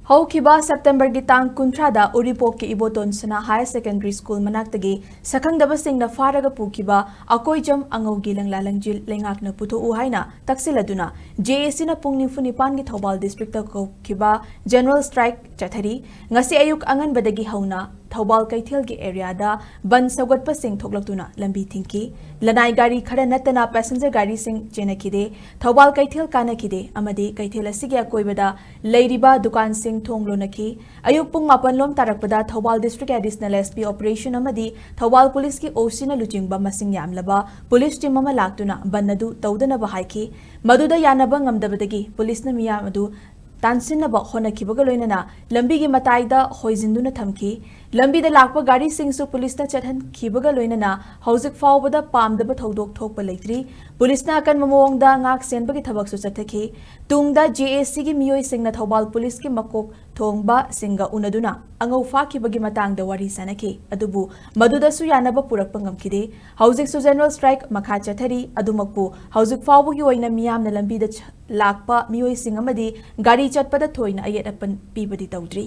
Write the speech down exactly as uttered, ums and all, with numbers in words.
ꯍꯧꯈꯤꯕ ꯁꯦꯞꯇꯦꯝꯕꯔꯒꯤ ꯇꯥꯡ ꯀꯨꯟꯊ꯭ꯔꯥꯗ ꯎꯔꯤꯄꯣꯛꯀꯤ ꯏꯕꯣꯇꯣꯟ ꯁꯅꯥ ꯍꯥꯌꯔ ꯁꯦꯀꯦꯟꯗꯔꯤ ꯁ꯭ꯀꯨꯜ ꯃꯅꯥꯛꯇꯒꯤ ꯁꯛꯈꯪꯗꯕꯁꯤꯡꯅ ꯐꯥꯔꯒ ꯄꯨꯈꯤꯕ ꯑꯀꯣꯏꯖꯝ ꯑꯉꯧꯒꯤ ꯂꯪꯂꯥ ꯂꯪꯖꯤꯜ ꯂꯩꯉꯥꯛꯅ ꯄꯨꯊꯣꯛꯎ ꯍꯥꯏꯅ ꯇꯛꯁꯤꯜꯂꯗꯨꯅ ꯖꯦ ꯑꯦ ꯁꯤꯅ ꯄꯨꯡ ꯅꯤꯐꯨ ꯅꯤꯄꯥꯟꯒꯤ ꯊꯧꯕꯥꯜ ꯗꯤꯁꯇ꯭ꯔꯤꯛꯇ ꯀꯧꯈꯤꯕ ꯖꯦꯅꯔꯦꯜ ꯁ꯭ꯇ꯭ꯔꯥꯏꯛ ꯆꯠꯊꯔꯤ꯫ ꯉꯁꯤ ꯑꯌꯨꯛ ꯑꯉꯟꯕꯗꯒꯤ ꯍꯧꯅ ꯊꯧꯕꯥꯜ ꯀꯩꯊꯦꯜꯒꯤ ꯑꯦꯔꯤꯌꯥꯗ ꯕꯟ ꯁꯧꯒꯠꯄꯁꯤꯡ ꯊꯣꯛꯂꯛꯇꯨꯅ ꯂꯝꯕꯤ ꯊꯤꯡꯈꯤ꯫ ꯂꯅꯥꯏ ꯒꯥꯔꯤ ꯈꯔ ꯅꯠꯇꯅ ꯄꯦꯁꯦꯟꯖꯔ ꯒꯥꯔꯤꯁꯤꯡ ꯆꯦꯟꯅꯈꯤꯗꯦ꯫ ꯊꯧꯕꯥꯜ ꯀꯩꯊꯦꯜ ꯀꯥꯟꯅꯈꯤꯗꯦ ꯑꯃꯗꯤ ꯀꯩꯊꯦꯜ ꯑꯁꯤꯒꯤ ꯑꯀꯣꯏꯕꯗ ꯂꯩꯔꯤꯕ ꯗꯨꯀꯥꯟꯁꯤꯡ ꯊꯣꯡ ꯂꯣꯟꯅꯈꯤ꯫ ꯑꯌꯨꯛ ꯄꯨꯡ ꯃꯥꯄꯟ ꯂꯣꯝ ꯇꯥꯔꯛꯄꯗ Thoubal district additional S P operation ꯑꯃꯗꯤ ꯊꯧꯕꯥꯜ ꯄꯨꯂꯤꯁꯀꯤ ꯑꯣ ꯁꯤꯅ ꯂꯨꯆꯤꯡꯕ ꯃꯁꯤꯡ ꯌꯥꯝꯂꯕ ꯄꯨꯂꯤꯁ ꯇꯤꯝ ꯑꯃ ꯂꯥꯛꯇꯨꯅ ꯕꯟ ꯑꯗꯨ ꯇꯧꯗꯅꯕ ꯍꯥꯏꯈꯤ꯫ ꯃꯗꯨꯗ ꯌꯥꯅꯕ ꯉꯝꯗꯕꯗꯒꯤ ꯄꯨꯂꯤꯁꯅ ꯃꯤꯌꯥꯝ ꯑꯗꯨ ꯇꯥꯟꯁꯤꯟꯅꯕ ꯍꯣꯠꯅꯈꯤꯕꯒ ꯂꯣꯏꯅꯅ ꯂꯝꯕꯤꯒꯤ ꯃꯇꯥꯏꯗ ꯍꯣꯏꯖꯤꯟꯗꯨꯅ ꯊꯝꯈꯤ꯫ ꯂꯝꯕꯤꯗ ꯂꯥꯛꯄ ꯒꯥꯔꯤꯁꯤꯡꯁꯨ ꯄꯨꯂꯤꯁꯅ ꯆꯠꯍꯟꯈꯤꯕꯒ ꯂꯣꯏꯅꯅ ꯍꯧꯖꯤꯛ ꯐꯥꯎꯕꯗ ꯄꯥꯝꯗꯕ ꯊꯧꯗꯣꯛ ꯊꯣꯛꯄ ꯂꯩꯇ꯭ꯔꯤ꯫ ꯄꯨꯂꯤꯁꯅ ꯑꯀꯟꯕ ꯃꯑꯣꯡꯗ ꯉꯥꯛ ꯁꯦꯟꯕꯒꯤ ꯊꯕꯛꯁꯨ ꯆꯠꯊꯈꯤ꯫ ꯇꯨꯡꯗ ꯖꯦ ꯑꯦ ꯁꯤꯒꯤ ꯃꯤꯑꯣꯏꯁꯤꯡꯅ ꯊꯧꯕꯥꯜ ꯄꯨꯂꯤꯁꯀꯤ ꯃꯀꯣꯛ ꯊꯣꯡꯕꯁꯤꯡꯒ ꯎꯅꯗꯨꯅ ꯑꯉꯧ ꯐꯥꯈꯤꯕꯒꯤ ꯃꯇꯥꯡꯗ ꯋꯥꯔꯤ ꯁꯥꯅꯈꯤ꯫ ꯑꯗꯨꯕꯨ ꯃꯗꯨꯗꯁꯨ ꯌꯥꯅꯕ ꯄꯨꯔꯛꯄ ꯉꯝꯈꯤꯗꯦ꯫ ꯍꯧꯖꯤꯛꯁꯨ ꯖꯦꯅꯔꯦꯜ ꯁ꯭ꯇ꯭ꯔꯥꯏꯛ ꯃꯈꯥ ꯆꯠꯊꯔꯤ꯫ ꯑꯗꯨꯃꯛꯄꯨ ꯍꯧꯖꯤꯛ ꯐꯥꯎꯕꯒꯤ ꯑꯣꯏꯅ ꯃꯤꯌꯥꯝꯅ ꯂꯝꯕꯤꯗ ꯆ-, ꯂꯥꯛꯄ ꯃꯤꯑꯣꯏꯁꯤꯡ ꯑꯃꯗꯤ ꯒꯥꯔꯤ ꯆꯠꯄꯗ ꯊꯣꯏꯅ ꯑꯌꯦꯠ ꯑꯄꯟ ꯄꯤꯕꯗꯤ ꯇꯧꯗ꯭ꯔꯤ꯫